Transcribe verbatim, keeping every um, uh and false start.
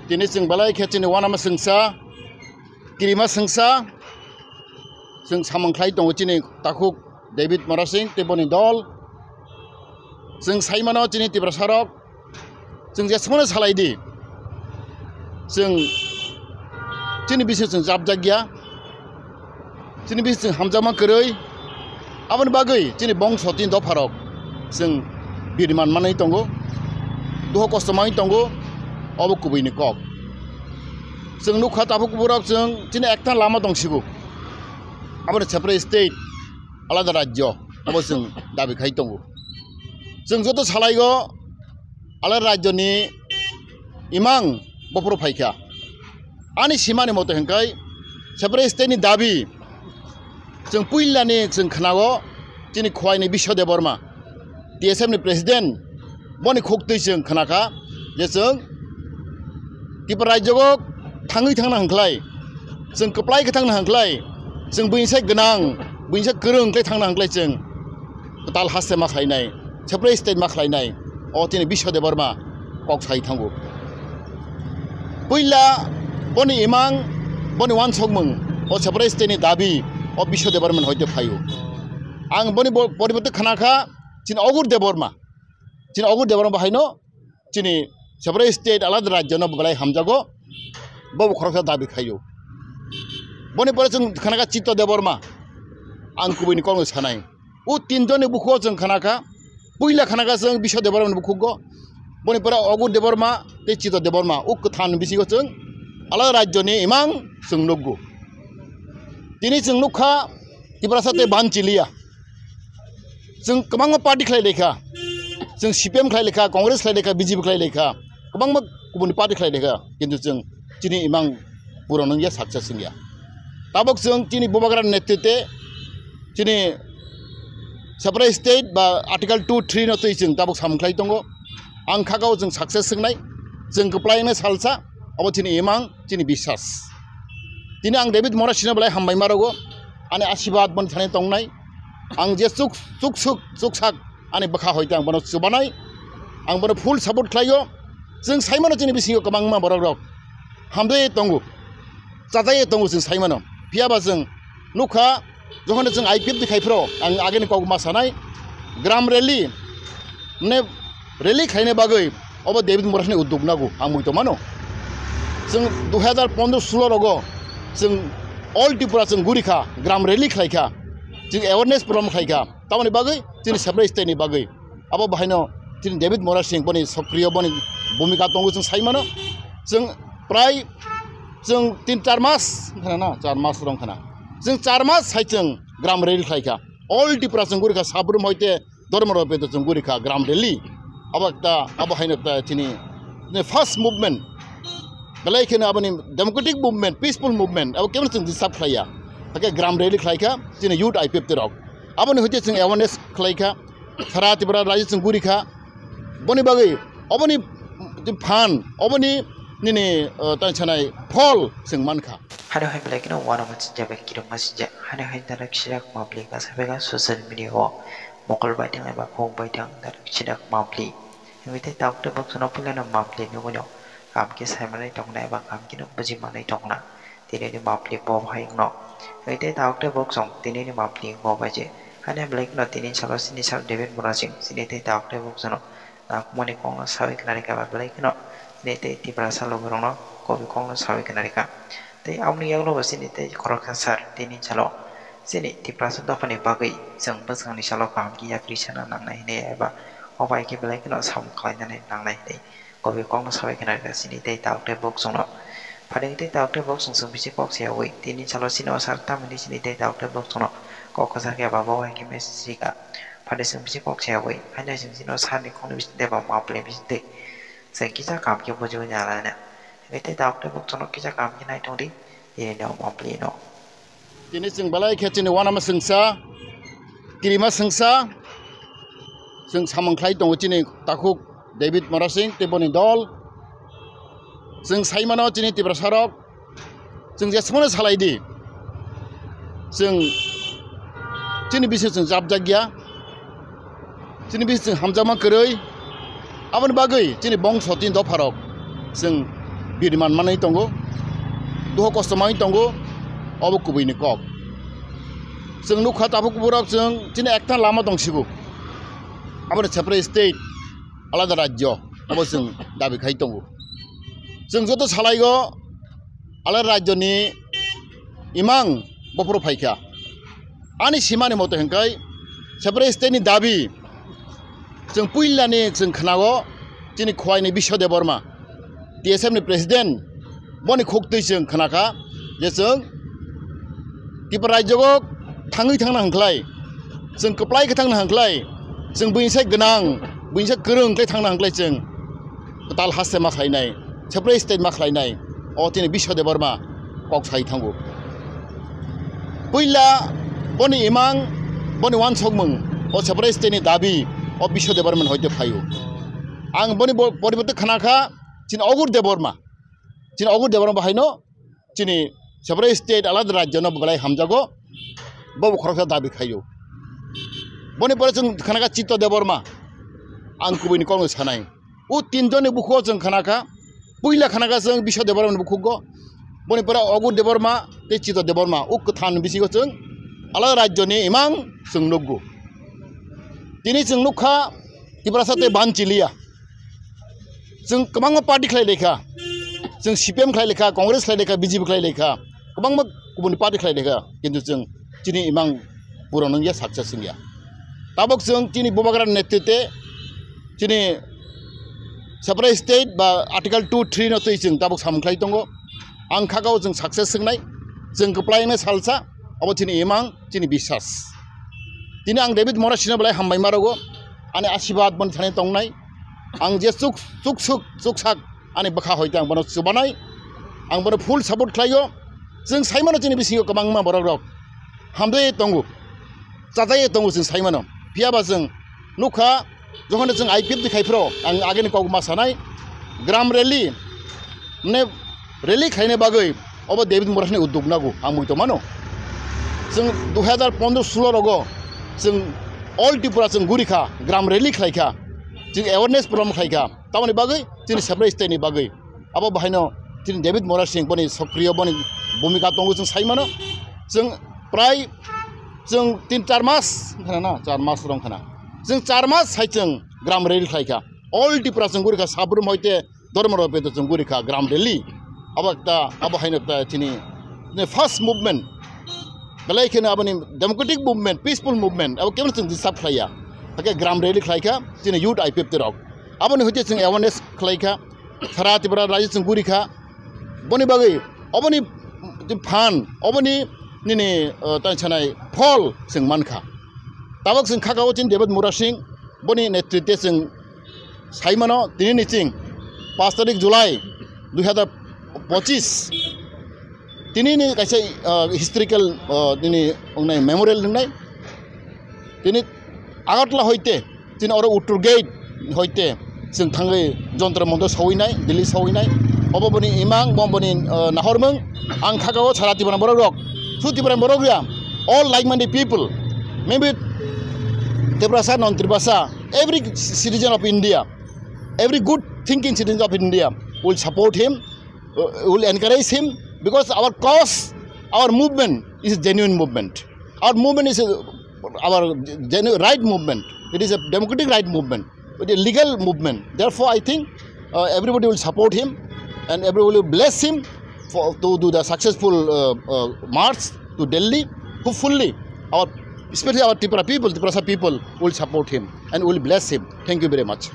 Tini chwng belai khe chini uanama swngsa, kirima swngsa, chwng samung khlai tongo chini takhuk David Murasing tei boni dol. Chwng sai mano chini Tiprasarok, chwng jesmano salai di, chwng chini bising chwng japjak ya. Chini bising chwng hamjakma kwrwi, aboni bagwi chini bongso tini dopharok chwng biriman manwi tongo, dukho kosto manwi tongo, obo kubuini kok. Chwng nukha tabuk kuburok chwng chini ekta lama tongsigo, aboni separate state, alada rajyo, obo chwng dabi khai tongo. Chwng joto salaigo alada rajyoni imang bophuru phaikha. Ani simani moto hinkhai separate state ni dabi chwng puilani chwng khnago chini khwaini Biswa Debbarma, T S F ni president, boni khuktwi chwng khnakha je chwng Tripura rajyogo thangwi thangna hwnkhlai, chwng kwplai khe thangna hwnkhlai, chwng buini sai gwnang, buini sai kwrwng khlai thangna hwnkhlai chwng kwtal haste ma khlainai, separate state ma khlainai, o tini Biswa Debbarma kok sai thango. Puila boni imang, boni uansukmung, o separate state ni dabi, o Biswa Debbarma ni hoite phaio. Ang boni bo-, poriborte khnakha, chini Ogur Debbarma, chini Ogur Debbarma bahaino, chini separate state alada rajyo no belai hamjago, bobo khoroksa dabi khaio. Boni pore chwng khanakha Chitto Debbarma, ang kubuini kokno sanai. O tinjoni bukhugo chwng khanakha, puila khanakha chwng Biswa Debbarma ni bukhugo, boni pore Ogur Debbarma tei Chitto Debbarma, o kwtham bisingo chwng alada rajyoni imang chwng nukgo. Tini chwng nukha Tiprasa tei ban chiliya. Chwng kwbangma party khlai laikha. Chwng C P M khlai laikha, Congress khlai laikha, B J P khlai laikha. Kwbangma kubuni party khlai laikha. Kintu chwng chini imang puron wngya, success wngya. Tabuk chwng chini Bubagra netritwe chini separate state ba Article two three no twi chwng tabuk samung khlai tongo. Ang khakao chwng success wngnai. Chwng kwplai wngnai salsa. Obo chini imang, chini biswas. Tini ang David Murasingno belai hambai ma rwgo. Ani asibad boni thani tongnai. Ang je chuk, chuk suk, chuk sak ani bwkha hoite ang bono chubanai. Ang bono full support khlaio. Chwng sai mano chini bisingo kwbangma borok rok hamjai tongo, chajai tongo chwng sai mano. Phiya ba chwng nukha, jokhon chwng I P F T khai phro, ang ageni kok ma sanai, gram rally, mane rally khlaina bagwi obo David Murasingni uddog nago, ang muitu mano. Chwng dui hazar pondro sulo rogo chwng all Tripura chwng guri kha, gram rally khlai kha, chwng awareness program khlai kha, tamoni bagwi chini separate state ni bagwi. Abo bahaino chini David Murasing boni sokriyo boni bhumika tongo chwng sai mano. Chwng prai chwng tin char mas khana na, char mas rong khana. Chwng char mas hai chwng gram rally khlai kha. All Tripura chwng guri kha, Sabrum hoite Dharmanagar peto chwng guri kha gram rally. Abo ekta, abo haino ekta chini, chini first movement. Belai kheno aboni democratic movement, peaceful movement, abo keboni chwng disturb khlaiya. Hakhe gram rally khlai kha chini youth I P F T rok. Aboni hoite chwng awareness khlai kha. Sara Tripura rajyo chwng guri kha. Boni bagwi, oboni phan, oboni nini, uh, tang sanai phol chwng man kha. Hano hai belai kheno uanama sinjak bai kirima sinjak. Hano hai darak sijak mapli kasa bega social media o mokol baithang eba khuk baithang darak sijak mapli. Hingwi tei tabuk tei boksono puilano mapli nugwino kam khe saimanwi tongna eba kam kheno bujimanwi tongna. Tini ni mapli bo hai wngno. Hingwi tei tabuk tei boksong tini ni mapli bo bai je. Hano belai kheno tini salo sini sal David Murasing sini tei tabuk tei boksono. Nangkukmani kokno sawi khnarikha ba belai kheno tini tei Tiprasa lukurokno kobi kokno sawi khnarikha. Tei aboni yagulo bo chini tei khoroksa sir tini salo chini Tiprasa dophani bagwi chwng bwskangni salo kaham khe yapri sana nangnai hinwi eba obo hai khe belai kheno samung khlainani nangnai hinwi kobi kokno sawi khnarikha chini tei tabuk tei boksongno. Phaidi tei tabuk tei boksong chwng bisi kok sayawi tini salo chini o sir tamni chini tei tabuk tei boksongno kok kwchar khe eba bo hai khe message rikha. Phaidi chwng bisi kok sayawi, haino chwng chini o sir ni kokni bisingtwi ba mapli bisingtwi chwng kisa kaham khe bujiwi nalaina. Hingke tei tabuk tei boksono kisa kaham khe nai tongdi, tini no mapli no. Tini chwng belai khe chini uanama swngsa, kirima swngsa, chwng samung khlai tongo chini takhuk David Murasing tei boni dol. Chwng sai mano chini Tiprasa rok, chwng jesmano salai di, chwng chini bising chwng japjak ya, chini bising chwng hamjakma kwrwi, aboni bagwi chini bongso tini dopharok chwng Biriman manwi tongo, duho kosto manwi tongo, obo kubuini kok. Chwng nukha tabuk borok chwng chini ekta lama tongsigo, aboni separate state, alada rajyo, obo chwng dabi khai tongo. Chwng joto salaigo alada rajyoni imang bophoro phaikha. Ani simani moto hinkhai separate state ni dabi chwng puilani chwng khnao chini khwaini Biswa Debbarma, T S F ni president, boni khuktwi chwng khnakha je chwng Tripura rajyogo thangwi thangna hinklai, chwng kwplai khe thangna hinklai, chwng buini sai gwnang, buini sai kwrwng khlai thangna hinklai chwng kwtal haste ma khlainai, separate state ma khlainai, o chini Biswa Debbarma kok sai thango. Puila boni imang, boni wansokmung, o separate state ni dabi, o Biswa Debbarma ni hoite phaio. Ang boni bo-, poriborte khnakha, chini Ogur Debbarma, chini Ogur Debbarma bahaino, chini separate state alada rajyo no belai hamjago, bobo khoroksa dabi khaio. Boni pore chwng khanakha Chitto Debbarma, ang kubuini kokno sanai. O tinjonni bukhugo chwng khanakha, puila khanakha chwng Biswa Debbarma ni bukhugo, boni pore Ogur Debbarma tei Chitto Debbarma, o kwthan bisingo chwng alada rajyoni imang chwng nukgo. Tini chwng nukha Tiprasa tei ban chiliya. Chwng kwbangma party khlai laikha, chwng C P M khlai laikha, Congress khlai laikha, B J P khlai laikha, kwbangma kubuni party khlai laikha, kintu chwng chini imang puron wngya, success wngya. Tabuk chwng chini Bubagra netritwe chini separate state ba Article two three no twi chwng tabuk samung khlai tongo. Ang khakao chwng success wngnai, chwng kwplai wngnai salsa, abo chini imang, chini biswas. Tini ang David Morasino belai hambai ma rogo, ani asibad boni thani tongnai. Ang je chuk, chuk suk, chuk sak, ani bwkha hoite ang bono chubanai, ang bono full support khlaio. Chwng saimano chini bisingo kwbangma borok rok hamjai tongo, chajai tongo chwng saimano. Phiya ba chwng nukha, jokhon chwng I P F T khai phro, ang ageni kok ma sanai, gram rally, mane rally khaina bagwi obo David Morasini uddog nago, ang muitu mano. Chwng dui hazar pondro sulo rogo chwng all Tripura chwng guri kha, gram rally khlai kha, chwng awareness program khlai kha, tamoni bagwi chini separate state ni bagwi. Abo bahaino chini David Morasing boni sokriyo boni bhumika tongo chwng sai mano. Chwng prai chwng tin char mas wngkhana na, char mas rok wngkhana. Chwng char mas sai chwng gram rally khlai kha. All Tripura chwng guri kha, Sabrum hoite Dharmanagar pete chwng guri kha gram rally. Abo ekta, abo haino ekta chini, chini first movement. Belai kheno aboni democratic movement, peaceful movement, abo kebono chwng disturb khlaiya. Hakhe gram rally khlai kha chini youth I P F T rok. Aboni hoite chwng awareness khlai kha. Sara Tripura rajyo chwng guri kha. Boni bagwi, oboni phan, oboni nini, uh, tang sanai phol chwng man kha. Tabuk chwng khakao chini David Murasing, boni netritwe chwng sai mano, tini ni ching, paanch tarik July dui hazar pochis, tini ni kaisa, uh, historical, uh, nini wngnai memorial wngnai. Tini Agartala hoite, tini oro Uttor Gate hoite, chwng thangwi Jantar Mantar sawinai, Delhi sawinai. Obo boni imang, bo boni, uh, nahormung. Ang khakao sara Tiprani borok rok, su Tiprani borok ya, all like-minded people, maybe Tiprasa, non-Tiprasa, every citizen of India, every good thinking citizen of India will support him, uh, will encourage him, because our cause, our movement is a genuine movement. Our movement is a, our genu-, right movement. It is a democratic right movement. It is a legal movement. Therefore, I think, uh, everybody will support him and everybody will bless him for, to do the successful, uh, uh, march to Delhi. Hopefully, our, especially our Tripura people, Tiprasa people will support him and will bless him. Thank you very much.